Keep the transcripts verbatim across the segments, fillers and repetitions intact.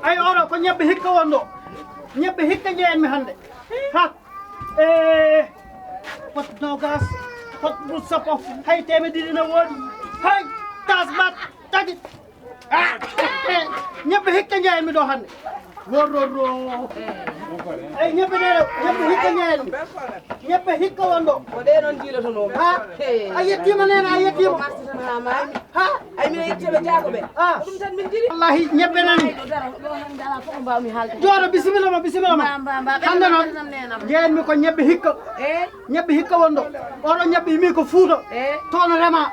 Ay, oɗo ko ñebbe hikka wonɗo. Ñebbe hikka jeeyanmi hannde. Ha. E pot nogas, pot sappo, hay teemedde ɗiɗi ne woodi. Hay tas bat tati. Ah, ñebbe hikka jeeyanmi ɗo hannde. Worrorro. Ay, ñebbe ɗe, ñebbe hikka jeeyanmi. Ñebbe hikka wonɗo. Ko ɗe noon jiilotonoo. Ha. A yettiima, neene, a yettiima. Ha. Ay, min yettiiɓe jaago ɓe. Ah. Ko ɗum tan min jiiɗi. Wallahi, ñebbe nani. Ɗo daro, ɗo hannde alaa fof ko mbaawmi haalde. Jooɗo, bisimilla ma, bisimilla ma. Mba, mba, mba, ɓe hannde noon, mbaɗatam neene am. Jeeyanmi ko ñebbe hikka. Eh? Ñebbe hikka wonɗo. Oɗo ñebbe yimi ko Fuuta. Eh? Toon rema.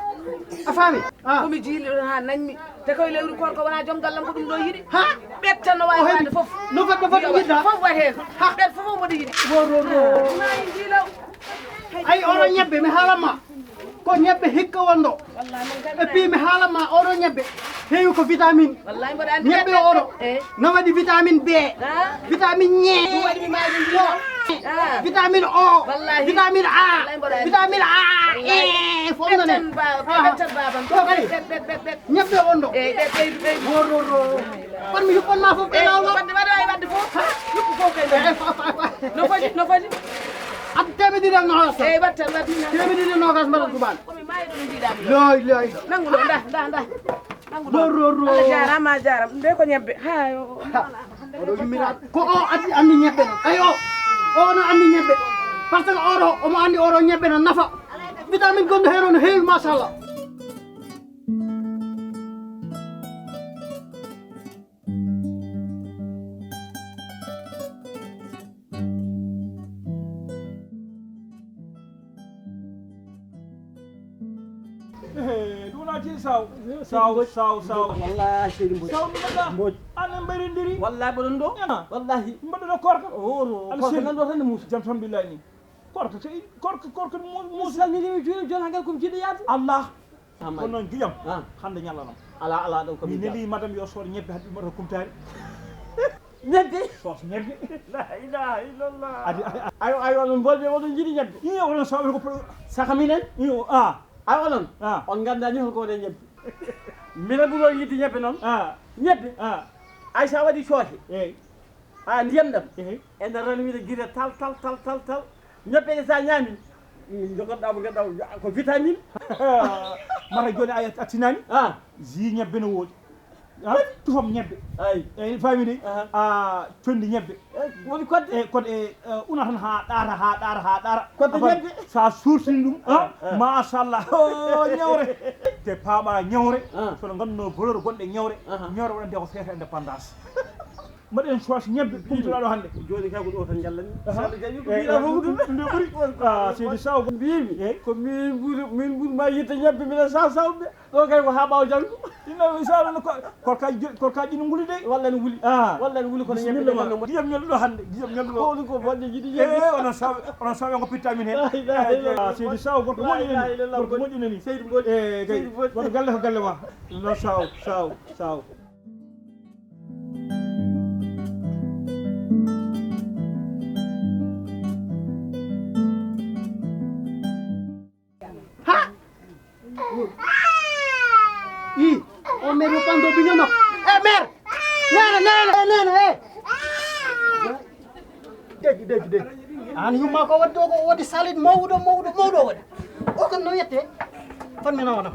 A faami? Ah. Ko mi jiiloto haa nañmi. Te koye lewru koor ko wonaa joom gallam ko ɗum ɗo yiɗi. Ha? Ɓetta no waawi waɗde fof. No fadde fof yiɗɗa? Fof waɗ heen. Ha? Ɓen fof mboɗo yiɗi. Wo, wo, wo. Ah, ma en jiilaw. Ay, oɗo ñebbe, mi haalan ma. Ko ñebbe hikka wonɗo. Wallahi, min kam. Et puis, mi haalan ma, oɗo ñebbe heewi ko vitamine. Wallahi, mboɗo anndi ñebbe ɓen, oɗo. Eh. No waɗi vitamine B. Ah. Vitamine ñe. Ɗum waɗi mi maayi ɗum jiilaw. Ah. Vitamine O. Wallahi. Vitamine A. Wallahi, mboɗo anndi. Vitamine A. Wallahi. Eh, fof nane. Ɓettan baaba, ah, ɓettan baaba. Ɗo kadi. Ɓet, ɓet, ɓet, ɓet. Ñebbe wonɗo. Eyyi, ɓe ɓeydu, ɓeydu. Wor, wor, wor. Kono mi yuɓɓan ma fof e laawol ngol. Wadde, wadde, wadde fof. Yuɓɓu fof kay. Eh, fa, fa, fa. No foti, no foti. Addu teemedde ɗiɗi e noogas tan. Eyyi, wattan, wattan. Teemedde ɗiɗi e noogas mbaɗa tubaaño. Ko mi maayi ɗo no mbiɗa mi. Loy, loy. Nanngu ɗo, nda, nda, nda. Nanngu ɗo. Wor, wor, wor. Allah jaaraama, a jaaraama. Nde ko ñebbe. Ha, yo. Ha. Oɗo yummiraaɗo. Ko o addi, anndi ñebbe noon. Ayo. O no anndi ñebbe. Par ce que oɗo, omo anndi oɗo ñebbe no nafa. Vitamine gonɗo heen o no heewi, machallah. Ehe, ɗum wonaa tigi saw. Saw, saw, saw. Wallahi, seydi Mbodj. Saw, mi mbaɗa. Mbodj. An en mbayrindiri. Wallahi, mboɗon ɗo. Ena. Wallahi. Mbaɗɗo ɗo korka. O, o, Aɗa korka seydi. Nan ɗo tan ne muusa. Jam tan billahi ni. Korka, sey, korka, korka mu-, muusa. Mi salmini, mi juuri, jooni hangal ko mi jiɗɗo yaade. Allah. Amay. Kono noon, giƴam, ah, hannde ñallanam. Ala, ala, ɗum ko mi min neli madame yo sood ñebbe, hade ɗum wata kumtaari. Ñebbe? Soos ñebbe. La ilaha illallah. Adi, adi, adi. Ayo, ayo, onon mbolɓe, oɗon njiɗi ñebbe? Iyo, onon sawɓe ko pro- Saka minen? Iyo, ah. Ayo, onon? Ah. On nganndaa ni holko woni ñebbe. Minen ɓuri on yiɗde ñebbe noon. Ah. Ñebbe? Ah. Ay, sa waɗi cooke. Eyi. A, ndiyam ɗam. Ehe. Ene ranwira gila tal, tal, tal, tal, tal. Ñebbe ɗe sa ñaami, mm, jogotoɗa mo ganduɗa ko vitamine. Mata joni a, a tinani? Ah. Ji ñebbe no woodi. Ah, tufam ñebbe. Ay. Eyi, faami de? Aha. A, condi ñebbe. Eh, woni kodde? E, kodde, e, eh, una tan ha ɗaata, ha ɗaata, ha ɗaata. Kodde ñebbe? Sa suurtini ɗum, ah, ah, machallah. Oh, ñewre. Te paaɓa ñewre. Ah. Sono ganduno valeur gonɗe ñewre. Aha. Ñewre waɗante ko fête indépendance. Mbaɗen choix ñebbe kumtuɗa ɗo hannde. Joni kay ko ɗo tan jallani. Aha. Sall kay ko mbiɗa fof ɗum. Ɗum ɗo ɓuri. Ah, seydi Saw. Mbimi. Eyi. Ko min ɓuri, min ɓuri ma yitte ñebbe, minen Saw Saw ɓe. Ɗo kay ko ha ɓawo janngo. Inna, inchallah, no ko, korka, korka ƴino nguli de. Walla no wuli. Ah. Walla no wuli kono ñebbe. Bisimilla ma. Ɗo. Ndiyam ñolɗo ɗo hannde. Ndiyam ñolɗo ɗo. Ko ɗum ko bonde jiɗi ñebbe. Eh, onon Saw, onon Saw, on ko pitta min hen. La ilaha illallah. Ah, seydi Saw, gorko moƴƴo nani. La ilaha illallah. Gorko moƴƴo nani. Seydi Mbodj. Eh, kay. Seydi Mbodj. Won galle ko galle ma. No Saw, Saw, Saw. Ha! I, o mère mo panto ɓiño makko. Eh, mère! Nene, nene, eh, nene, eh! Deggi, deggi, deggi. An yumma ko wadde o ko wadi salit mawɗo, mawɗo, mawɗo o waɗi. O kam no yette? Fan mi nawana.